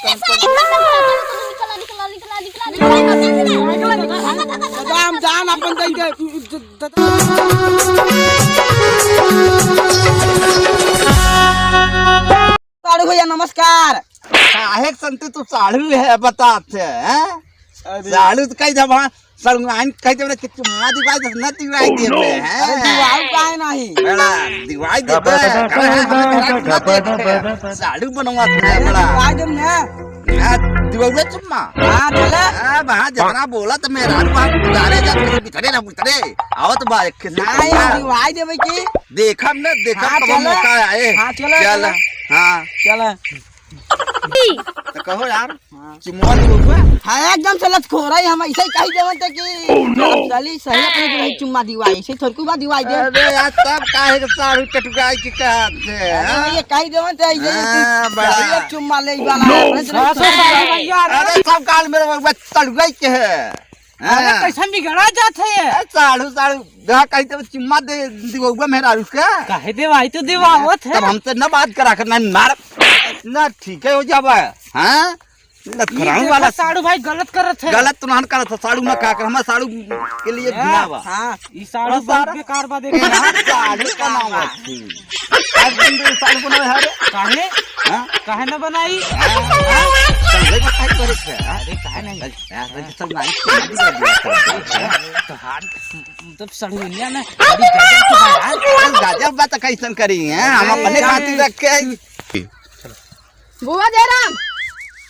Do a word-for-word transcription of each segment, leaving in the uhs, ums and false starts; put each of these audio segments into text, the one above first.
निकला, निकला, निकला, निकला, निकला, निकला, निकला। दादा, हम जान अपन दे दे। साढ़ू भैया, नमस्कार। काहे के संती तू साढ़ू है, बतात है, हैं? अरे। साढ़ू तो कही जब हाँ, सड़ुआइन कही जब कि चुम्मा दिवाई दे, न दिवाई दे बे, हैं? अरे, दिवाऊ काहे नाही? बड़ा दिवाई दे बे, करे हैं, हमें घर न दे दे। साढ़ू बनवा दे, बड़ा। दिवाई दे ना। हाँ, दिवाई चुम्मा। हाँ, चला। हाँ, वहाँ जितना बोला तो मेरा, वहाँ उतारे जा, भीतरे ना उतरे। आओ तो बाहर एक खेल। नहीं, दिवाई देवे की। देखा हमने, देखा हाँ, कब चला। मौका आए। हाँ, चला, चला। चला। हाँ। तो कहो यार, हाँ। चुमवा दे बउआ। हाँ, एकदम से लतखोरा ही हम ऐसे ही कही देवन थे कि Oh, no! अब चली सही अपने दुल्हन चुम्मा दिवाई, ऐसे थोड़कू बा दिवाई दे। अरे यार, तब काहे के साढ़ू टटुकाई की कहत है, अरे हाँ? ये कही देवन थे ऐसे ही हाँ, बड़ा। सही चुम्मा ले वाला है, अपने से हाँ, तो साढ़ू भैया, अरे। अरे सब काल मेरे बउआ तड़ुआई के है। अरे, हाँ। कैसन बिगड़ा जात है ये? ए, साढ़ू, साढ़ू, देहा कही तो चुम्मा दे, दिवउआ मेहरारू के। काहे देवाई तो देवावत है। तब हमसे न बात करा कर, ना मार, ना ठीक है हो जाबा, हाँ? लतखराऊ देखा वाला। साढ़ू भाई गलत करत है। गलत तो ना करत है, साढ़ू ना का कर, हमारे साढ़ू के लिए ए, घिना बा। हाँ। ई साढ़ू और बहुत सारा बेकार बा, ए, देखा। हाँ, साढ़ू का नाम बा। आज दिन तो साढ़ू बना है रे। काहे? हाँ? काहे न बनाई? हाँ, हाँ, समझे का काहे करे छे, हाँ? अरे, काहे नहीं? यार, ये सब नाई तो नहीं कर दिया, कर दिया। तो हाथ, मतलब, सड़ुनिया में बड़ी गजब की बात है। अरे, गजब बात कैसन करी है? हम अपने अरे, खातिर रखे हैं। बुआ जयराम।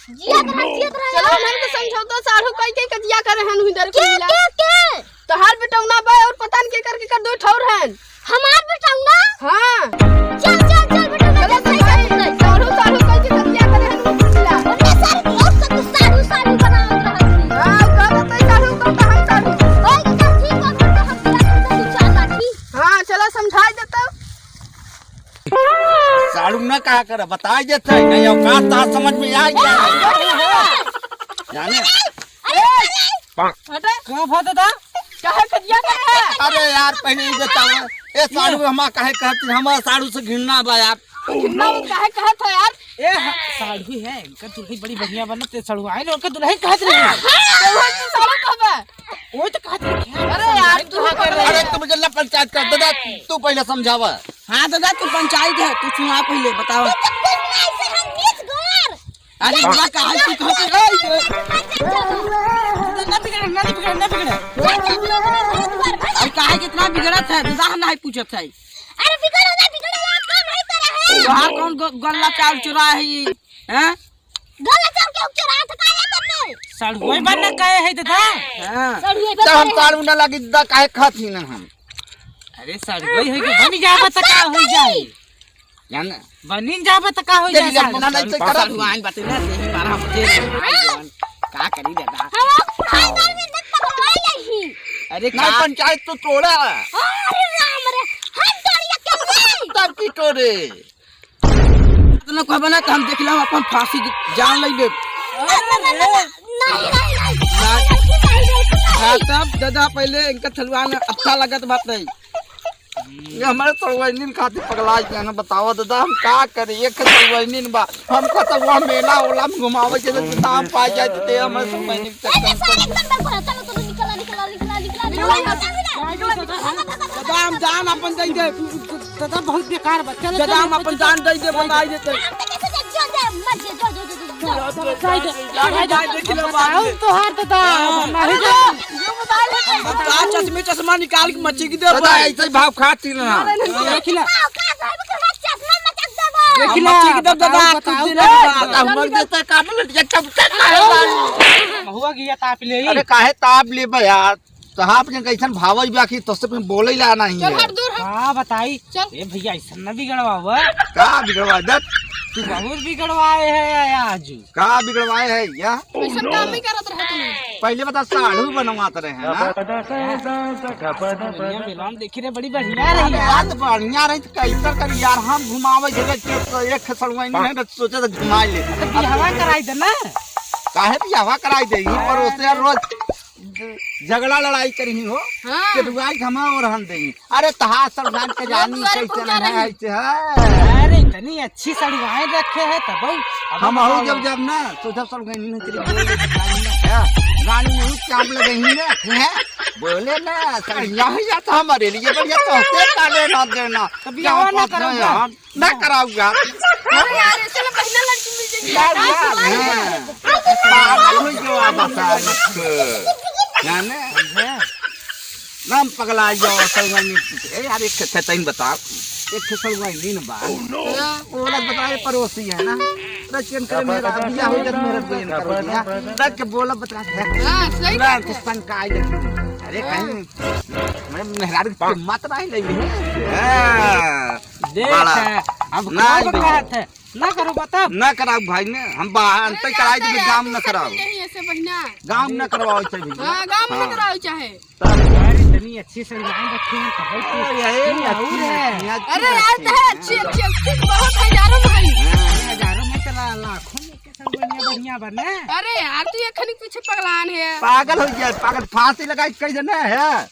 जियत रह, जियत रह। चलो, हमन के समझौता साढ़ू कई के कजिया करे हन उधर के, कुला। के, के? तोहार बेटौना बा और पता न केकर केकर दो ठौर हन। हमार बेटौना? हाँ। चल, चल, चल बेटौना, चलो, चल, चल, चल, चल। चल। साढ़ू, साढ़ू कह के कबिया करे हन, उठिला। ओन्ने साढ़ू, और सब तो साढ़ू, साढ़ू बनावत रहत ही। हाँ, का बताई साढ़ू, का कहाँ साढ़ू? ओए, चल, ठीक बा, घर का हम पूरा करके दू चार लाठी। हाँ, चलो, समझाई देता। साढ़ू ना कहा कर, बताई देते, नहीं औकात तो आज समझ में आ गया। जाने? अरे, अरे। हटे। का भा दादा? काहे कजिया करे है? अरे यार, पहले ई बताओ, ए साढ़ू, हमा काहे कहत, हमा साढ़ू से घिरना बा यार। घिरना बा, काहे कहत है यार? ए, ह-, साढ़ू है, इनकर दुल्हन बड़ी बढ़िया बनत, ते साढ़ू आए ना, उनकर दुल्हन कहत रही। हाँ, तो वो तो साढ़ू कहबा। वो तो कहत रही, क्या अरे यार, समझाई तू कहाँ कर रहे अरे हैं? तुम जल्ला पंचायत कर, दादा, तू पहले समझावा। हाँ दादा, तू पंचायत है, तू सुना पहले, बताओ। तू तो कुछ नहीं से हम नीच गोर। अरे बा, काहे तू कहत है? ना बिगड़े, ना बिगड़े, ना बिगड़े। अरे काहे कितना बिगड़त है? दादा हम नहीं पूछत है। अरे बिगड़ो ना, बिगड़ो ना, काम नहीं करे है। तोहार कौन ग-, गल्ला चाउर चुरा है ये? हैं? गल्ला चाउर के चुरा तो काहे करने? सड़ुए बनना काहे है दादा? हाँ। सड़ुए तो हम बनने। साड़ू ना लागी दादा, काहे खात ही ना हम? अरे सड़ुए है कि बन जाबा त का हो जाए? जान। बनिन जाबा त का हो देख जाए लिया, साढ़ू? मना नहीं तो साढ़ू करब। भगवान बतले से ही मारा मुझे। का करी दादा? हम आप खानदान में न पकड़वा यही। अरे ना का? पंचायत तो तोड़ा। अरे राम रे, हम तोड़िया के नहीं। तब की तोड़े? इतना कहबे ना तो हम देख लेब, अपन फांसी जान ले लेब। ना, ना, ना, ना, ना। नहीं, नहीं, नहीं। ना। नहीं, नहीं, नहीं, नहीं। हाँ, तब दादा पहले इनका थलुआ में अच्छा लगत बात नहीं। ये हमारे सड़ुआइनिन खातिर पगला गया ना, बतावा दादा, हम का करी? एक सड़ुआइनिन बा, हमको तो वह मेला ओला में घुमावे के लिए दाम पा जाए तो दे हमारे सड़ुआइनिन के अरे चक्कर सारे में। एकदम डर पड़ा, चलो, चलो, निकला, निकला, निकला, निकला, निकला। दादा, हम जान अपन दे दे। दादा, बहुत बेकार बा। चलो, दादा, चलो, हम अपन चलो। जान दे दे, बनाई देते। हम तो कैसे दे, जो दे, मत दे, जो, जो, जो, जो। चलो, चलो, जाए दे। जाए दे, जाए दे, जाए दे। बताओ तोहार दादा, हाँ। नहीं अरे, जाए। ये मोबाइल है। अब का चश्मे चश्मा निकाल के मच्छी की दे दादा, भाई। ऐसे ही भाव खाती ना। देख ला। का, का, का, का, चश्मा मटक देबो। देख ला, मच्छी की दे दादा, बताओ, तू बताओ, दिन बताओ। दादा, मर देता है, काट ले, ये चमचा का है भाई? महुआ गिया ताप ले। अरे, काहे ताप ले बे यार? साहब के कैसन भावई बा कि तोसे पे बोले ला नहीं चल है। हट दूर हट। का बताई? चल। ए भैया, ऐसा न बिगड़वावा। का बिगड़वा दे? तू बहुत बिगड़वाए है या, या आजू। का बिगड़वाए है या? ऐसा काम नहीं करत रहे तुम। पहले बता, साढ़ू बनवात रहे हैं ना? बढ़िया बिलाम देखी रे, बड़ी बढ़िया रही अरे यार। यार, बढ़िया रही तो कैसे करी यार, हम घुमावे के तो एक सड़ुआइन है तो सोचे तो घुमा ले। तो बियाहवा कराई दे ना। काहे बियाहवा कराई दे? ई पड़ोसे रोज झगड़ा लड़ाई करिहीं हो, हाँ। के दुआई हम और हम देंगे। अरे तहा सब जान के वो जानी दुआरे कैसे पहुंचा नहीं है, रही। ऐसे है। अरे इतनी अच्छी सड़वाए रखे है तब हम हम बताओ। जब, जब ना, तो जब सब गई नहीं चली, बोल दे, रानी नहीं चाप लगे ही ना, हैं? बोले ना, सब यहाँ या तो हमारे लिए बढ़िया तो होते काले ना देना। तब ये क्या और ना बात है करूँगा। यार? ना कराऊंगा। अरे यार, ऐसे में बढ़िया लड़की मिल जाएगी। यार, यार, हाँ। पागल हो गया बता। जाने? ना हम पगला जाओ, सलमानी। ए यार, एक ठे तैन बताओ। एक ठे सलमानी न बा। हाँ। वो लोग बताए पड़ोसी है ना। रचियन करे मेरा बिया हो जब मेरा बियन करो दिया। रच के बोला बता। हाँ, सही बात है। शंका आई लगी। अरे हाँ। कहीं मैं मेहरारू के मत नहीं लेंगे। हाँ। देख, बड़ा। अब ना कब भी। कहत है? ना करो बता। ना कराओ भाई ने, हम बाहर अरे अंतर कराई ना देबे, यार, गाँव ना दूसर कराओ। के यही ऐसे बहिना। गाँव ना करवाओ ऐसे भी। हाँ, गाँव में ना हाँ। कराओ चाहे। तब यार, इतनी अच्छी सलवार रखे हैं, तो भाई अरे, यही तू अच्छी और है। है, अच्छी अरे यार, अच्छी तो है, है। अच्छी, अच्छी, अच्छी, बहुत हजारों में है। हाँ। हजारों में चला, लाखों में के सब बढ़िया, बढ़िया बने। अरे यार, तू ये खनिक पीछे पगलान है। पागल हो गया, पागल, फांसी लगाई कह देना है।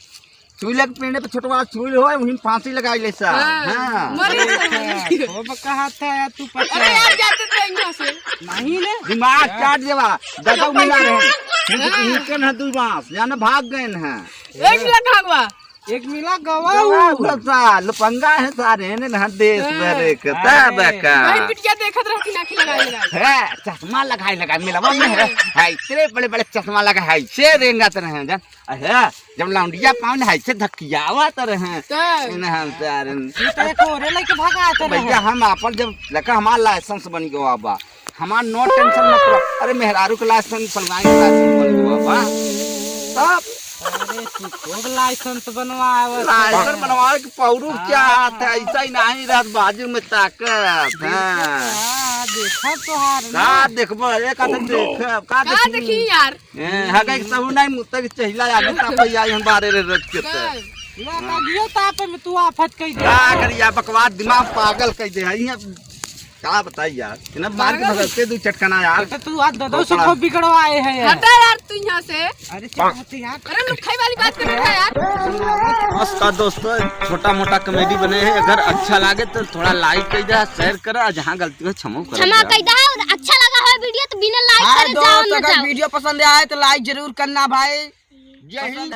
सुई लग पेड़े पे छोटवा सुई हो, वहीं फांसी लगाई ले सा। हाँ, हाँ। मर गए सब। खूब कहा था यार तू पता। अरे यार, जाते थे यहाँ से। नहीं ले। दिमाग हाँ। चाट देवा, दादा मिला रहे। हाँ। इनके ना दुई बांस, जाने भाग गए हैं। एक मिला कहाँ हुआ? एक मिला गवा। गवा हुआ सा, लुपंगा है सारे, ने ना देश हाँ। भरे के, अरे। तब का। बहन बिटिया देखत रहती ना कि लगाई, लगाई। है, चश्मा लगाई, लगाई, मिलवा में है। हाँ। है, इतने बड़े, बड़े चश्मा लगा है, से रेंगत रहे हैं, जान। अहे, जब लौंडिया पावन है, से धकियावत रहे। तो? इन्हें हम सारे। ये तो एक ओरे लेके भगात रहे। भैया, हम आपन जब लगा हमार लाइसेंस बन गवा बा, हमार no tension मत रहो। अरे, मेहरारू के लाइसेंस, सलवाई के लाइसेंस बन गवा बा। तब? अरे, तू खूब लाइसेंस बनवावत है। लाइसेंस बनवावे के पौरू हाँ। क्या हाथ है? ऐसा ही नहीं रहत, बाजू में ताकत। हाँ। हाँ, देखा तोहार ना। का देखबो? एक आदमी देख, का का देखी? देखी यार? ए, हगे के सहू नहीं, मुत्ते के चहिला आगे तापे आई हम बारे रे रख के ते। का? ना, ना, दियो तापे में तू आफत कई दे। का करी यार, बकवास दिमाग पागल कई दे है। ये का बताई यार, इन्हें मार के पागल। भगलते दू चटकना यार। तो तू आज दो, दो सौ खोपड़ा। को बिगड़वाए है यार। हटा यार तू यहाँ से। अरे क्या बात है यार? अरे लुखाई वाली बात कर रहा है यार। नमस्कार दोस्तों, छोटा मोटा कॉमेडी बने है, अगर अच्छा लागे तो थोड़ा लाइक कई दे, शेयर करा, जहाँ गलती हो क्षमा करा। क्षमा कई दे, और अच्छा लगा हो वीडियो तो बिना लाइक हाँ करे जाओ दोस्त, ना अगर जाओ। वीडियो पसंद आए तो लाइक जरूर करना भाई। जय हिंद।